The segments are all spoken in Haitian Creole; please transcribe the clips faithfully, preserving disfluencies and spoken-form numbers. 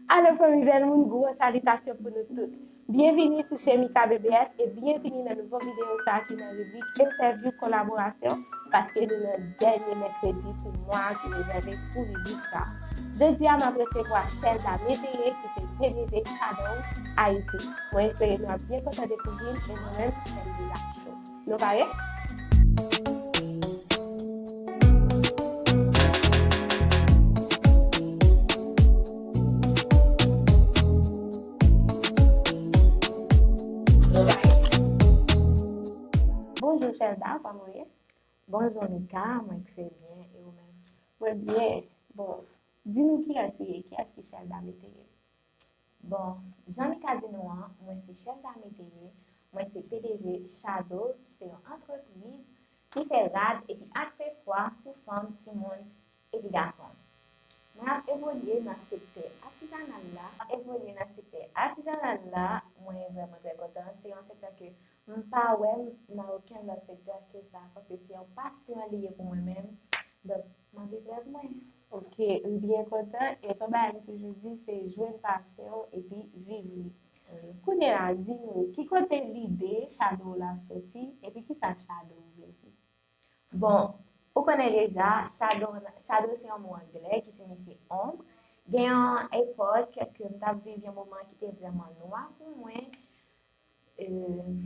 Alo fanmi bèl moun, gwo salitasyon pou nou tout. Byenvini sou Chemika B B F e byenvini nan nouvo videyo sa ki nan ribrik entèvyou kolaborasyon, paske nou nan dènye mèkredi sou mwa ki rezève pou ribrik sa. Jodi a, m ap resevwa Shelda Métayer ki se P D G Shadow Haïti. Mwen espere nou ap byen kontan dekouvri l e nou menm, fè m deja cho. Nou pare? Bonjou Shelda, kòman w ye? Bonjou Mika, mwen trè byen, e ou menm? Mwen byen. Bon, di nou kiyès ou ye, kiyès ki Shelda Métayer? Bon, jan Mika di nou an, mwen se Shelda Métayer, mwen se P D G Shadow, ki se yon antrepriz ki fè rad epi akseswa pou fanm, timoun epi gason. Mwen ap evolye nan sektè atizanal la. Ap evolye nan sektè atizanal la, mwen vrèman trè kontan. Se yon sektè ke m pa wè m nan okenn lòt sektè ke sa, paske se yon pasyon li ye pou mwen menm. Donk, m ap viv rèv mwen. Ok, m byen kontan. E se yon bagay m toujou di, se jwenn pasyon epi viv li. Wi. Kounye a, di nou, ki kote lide Shadow la soti, epi kisa Shadow vle di? Bon, ou konnen deja, shadow, shadow se yon mo anglè ki siyifi onb. Gen yon epòk ke m t ap viv yon moman ki te vrèman nwa pou mwen. E,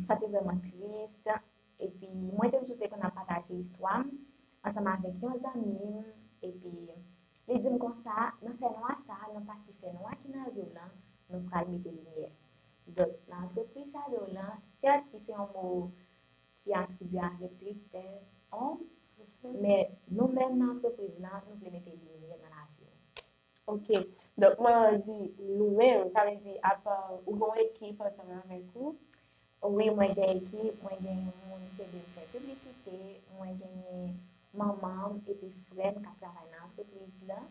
sa te vrèman tris. Epi, mwen te toujou te konn ap pataje istwa m ansanm avèk yon zanmi m. Epi, li di m konsa, nan fènwa sa, nan pati fènwa ki nan vi w lan, nou pral mete limyè. Donk, nan antrepriz Shadow lan, sèt ki se yon mo ki atribye avèk tristès, onb, men nou menm nan antrepriz lan, nou vle mete limyè nan lavi w. Ok. Donk, mwen di nou menm, sa vle di, apa ou gen yon ekip ansanm avèk ou? Wi, mwen gen ekip, mwen gen yon moun ki ede m fè piblisite, mwen genyen manman m epi frè m k ap travay nan antrepriz lan,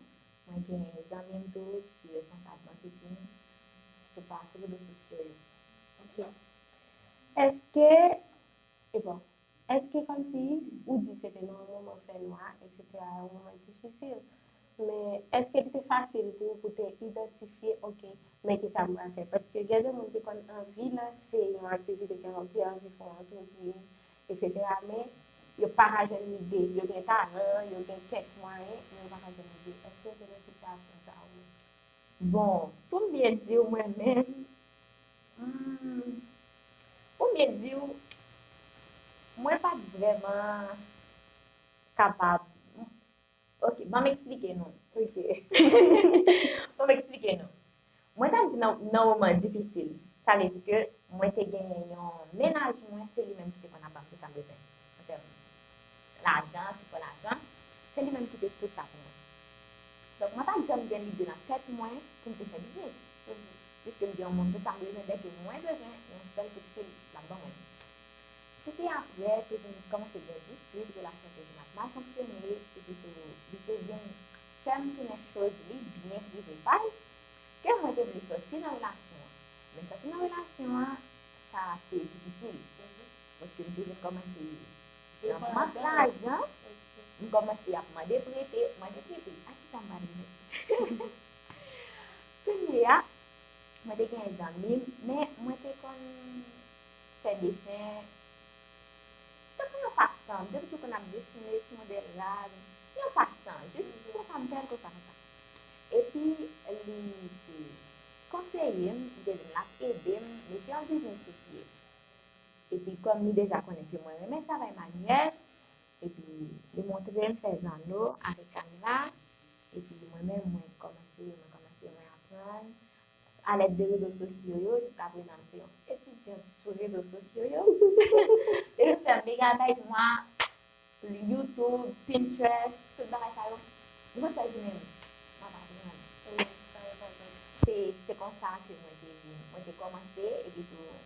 mwen gen zanmi m tou ki responsab maketing sou pa, sou rezo sosyo yo. Ok. Èske, e bon, èske kòmsi ou di se te nan yon moman fènwa, etsetera, yon moman difisil, men èske li te fasil pou ou pou te idantifye, ok, men kisa m pral fè? Paske gen de moun ki konn anvi lanse yon aktivite kèlkonk, ki anvi fè yon antrepriz, etsetera, men yo pa ka jwenn lide. Yo gen talan, yo gen kèk mwayen, men yo pa ka jwenn lide. Èske w te nan sitiyasyon sa a ou menm? Bon, pou m byen di w mwen menm, hmm, pou m byen di w, mwen pa t vrèman kapab. Ok, ban m eksplike nou. Ok. Ban m eksplike nou. Mwen t ap di nan, nan moman difisil. Sa vle di ke mwen te genyen yon mennaj mwen, se li menm ki te konn ap ban m tout sa m bezwen. An tèm lajan, sipò lajan, se li menm ki te tout sa pou mwen. Donk, mwen pa t janm gen lide nan tèt mwen pou m te fè biznis. Piske m gen yon moun, tout sa m bezwen, dèke mwen bezwen, yon sèl kout fil, l ap ban mwen. Se te apre, te vin kòmanse gen dispit, relasyon te vin ap mal fonksyone, epi tou, li te vin fè m tounen choz li byen prive pa l, ke mwen te vle sòti nan relasyon an. Men sòti nan relasyon an, sa te difisil. Paske m te vin kòmanse nan mank lajan, m kòmanse ap mande prete, mande prete. A kisa m pral rive? Kounye a, mwen te gen zanmi m, men mwen te konn fè desen, tankou yon pastan. M te toujou konn ap desine sou modèl rad, yon pastan, jis konsa m fè l konsa, konsa. Epi, li te konseye m, li te di m l ap ede m mete yon biznis sou pye. Epi, kòm li deja konnen ke mwen renmen travay manyèl, epi li montre m fè zanno avèk kanva, epi mwen menm, mwen kòmanse, mwen kòmanse, mwen aprann. Alèd de rezo sosyo yo, jiskaprezan m se yon etidyant sou rezo sosyo yo. Depi m fè mega bèj, mwa, YouTube, Pinterest, tout bagay sa yo, m konn fè jounen m, m ap aprann. Se, se konsa ke mwen te vin, mwen te kòmanse, epi tou,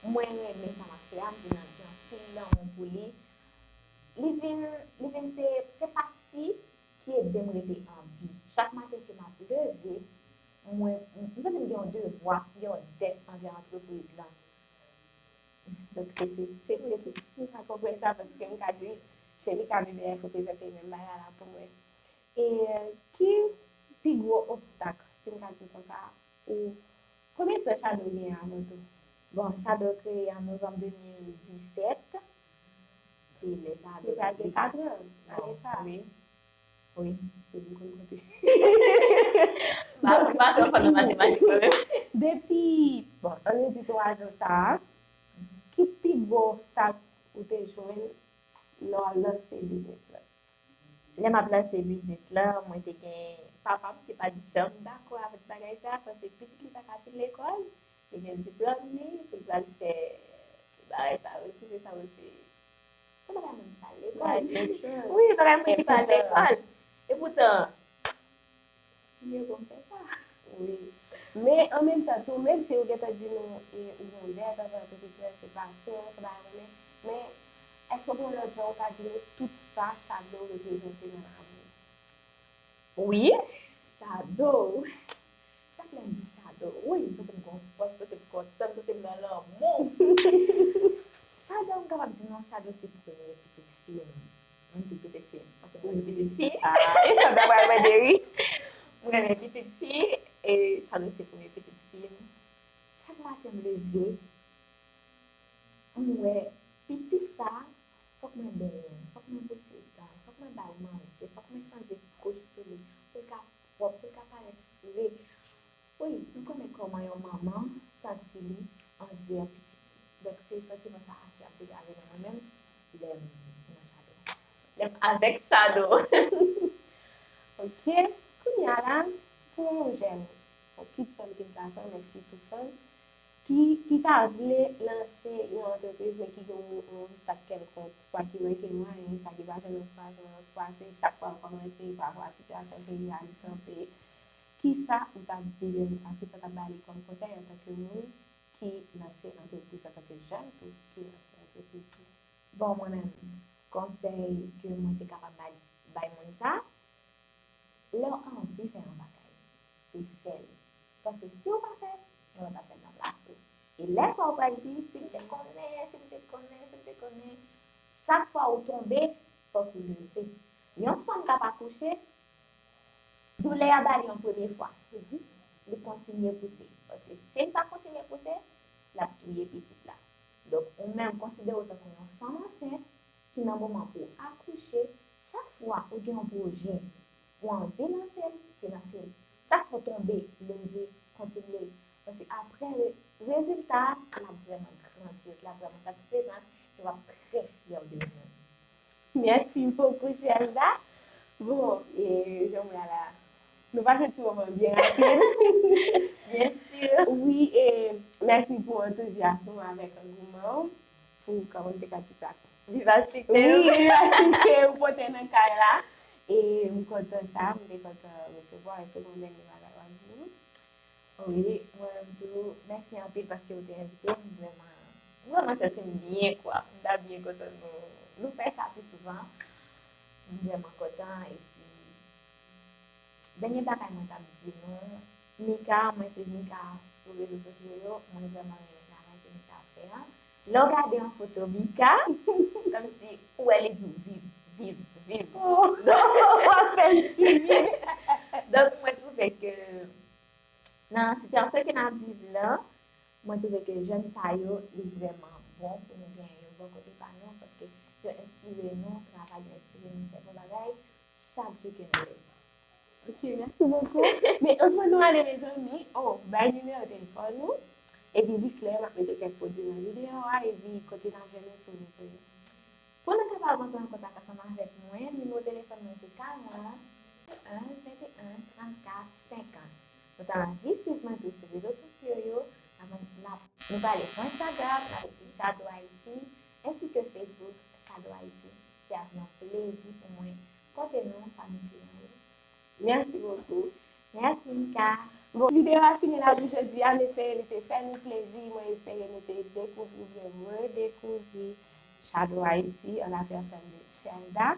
mwen renmen sa m ap fè a, m vin gen anpil lanmou pou li. Li vin, li vin se, se pati ki ede m rete an vi. Chak maten ke m ap leve, mwen, m, m santi m gen yon devwa, m gen yon dèt anvè antrepriz lan. Donk, se, se, se, se, m ka konprann sa, paske m ka di, Chemika B B F reprezante menm bagay la pou mwen. E, ki pi gwo obstak, si m ka di l konsa, ou, konbyen tan Shadow gen avan tou? Bon, Shadow kreye an novanm de mil disèt. Se lè sa. Li pral gen kat an ane sa. Wi. Wi. Se pou konn konte. Ba, ba, tro fò nan matematik kanmenm. Depi, bon, ann di twa zan sa a, ki pi gwo obstak ou te jwenn lè w ap lanse biznis la? Lè m ap lanse biznis la, mwen te gen papa m ki pa t janm dakò avèk bagay sa, paske pitit li pa ka fin lekòl, li gen diplòm li, pou l pral fè bagay sa yo, ki se sa yo se. Se bagay moun ki pa al lekòl. Wi, bagay moun ki pa al lekòl. E poutan, li bon fè sa. Wi. Men an menm tan tou, menm si ou gentan di nou e ou gen yon dèt anvè antrepriz la, se pasyon, se bagay renmen, men èske ou gen yon lòt jan ou ka di nou tout sa Shadow reprezante nan lavi w? Wi, Shadow. Chak lè m di Shadow, wi, m santi m gen yon fòs, m santi m kontan, m santi m nan lanmou. Shadow, m kapab di nou, Shadow se premye pitit fi m. Mwen di pitit fi m, paske mwen renmen pitit fi. Ah, e sa ta pral mande, wi. Mwen renmen pitit fi, e Shadow se premye pitit fi m. Chak maten m leve, m wè pitit sa, fòk mwen benyen l, fòk mwen bwose dan l, fòk mwen ba l manje, fòk mwen chanje kouch sou li, pou l ka pwòp, pou l ka parèt fre. Wi, m konnen kòman yon manman santi li andeyò pitit li. Donk, se santiman sa a ki ap degaje nan mwen menm lè m nan Shadow. Lè m avèk Shadow. Ok. Kounye a la, pou yon jèn, bon, kit fanm, kit gason, men sitou fanm, ki, ki ta vle lanse yon antrepriz, men ki gen yon, yon obstak kèlkonk, swa ki manke mwayen, swa ki pa jwenn ankourajman, swa se chak fwa l kòmanse, pafwa sitiyasyon peyi a, li kanpe. Kisa ou t ap di jèn sa? Kisa w t ap ba li kòm konsèy antanke moun ki lanse antrepriz, antanke jèn tou ki lanse antrepriz li? Bon, mwen menm, konsèy ke mwen te kapab bay, bay moun sa, lè w anvi fè yon bagay, se fè l. Paske si w pa fè l, yon lòt ap fè l nan plas ou. E lè sa w pral di, si m te konnen, si m te konnen, si m te konnen, chak fwa ou tonbe, fòk ou leve. Yon fanm k ap akouche, doulè a ba li yon premye fwa. Li kontinye pouse. Paske si l pa kontinye pouse, l ap touye pitit la. Donk, ou menm konsidere w tankou yon fanm ansent ki nan moman pou akouche, chak fwa ou gen yon pwojè, ou anvi lanse l, se lanse l. Chak fwa w tonbe, leve, kontinye. Paske apre, re- rezilta a, l ap vrèman grandyez, l ap vrèman satisfezan, e w ap trè fyè de ou menm. Mèsi bokou, Shelda. Bon, e, jan m wè a la, nou pase ti moman byen rapid. Byen si. Wi, e mèsi pou antouzyasm ou avèk angouman w pou kòman m te ka di sa. Vivasite. Wi, vivasite ou pote nan kay la. E m kontan sa, m te kontan resevwa w. Èske gen yon dènye bagay w ap di nou? Wi, mwen menm tou, mèsi anpil paske w te envite m. M vrèman, m vrèman santi m byen, kwa. M ta byen kontan nou, nou fè sa pi souvan. M vrèman kontan, epi, dènye bagay mwen t ap di nou, Mika, mwen swiv Mika sou rezo sosyo yo, mwen vrèman renmen travay ke Mika ap fè an. Lè w gade yon foto Mika, kòmsi ou wè li di w viv, viv, viv. W ap fè m tini. Donk, mwen twouve ke nan sitiyasyon ke n ap viv la, mwen twouve ke jèn sa yo, li vrèman bon pou nou genyen yo bò kote pa nou, paske yo enspire nou travay, yo enspire nou fè bon bagay chak jou ke nou leve. Ok, mèsi bokou. Men anvan nou ale, mezanmi, oh, bay nimewo telefòn ou. Epi di klè, m ap mete kèk pwodui nan videyo a, epi kote n ap jwenn ou sou rezo yo. Pou nou kapab rantre an kontak ansanm avèk mwen, nimewo telefòn mwen se karant, venteyen, trannkat, senkant. Nou ta anvi swiv mwen tou sou rezo sosyo yo, n ap, n ap, nou pale sou Instagram, n ap ekri Shadow Haiti, ensi ke Facebook, Shadow Haiti. Se ak yon plezi pou mwen konte nou pami kliyan yo. Mèsi bokou. Mèsi, Mika. Bon, videyo a fini la pou jodi a. M espere li te fè nou plezi. Mwen espere nou te dekouvri oubyen redekouvri Shadow Haiti an la pèsòn de Shelda.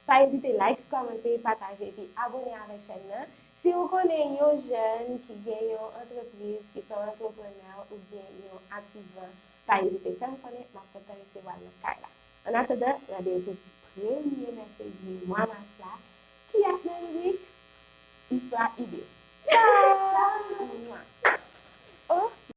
Pa ezite like, kòmante, pataje epi abone avèk chèn nan. Si ou konnen yon jèn ki gen yon antrepriz, ki se yon antreprenè oubyen yon atizan, pa ezite fè m konnen, m ap kontan resevwa l nan kay la. Annatandan, randevou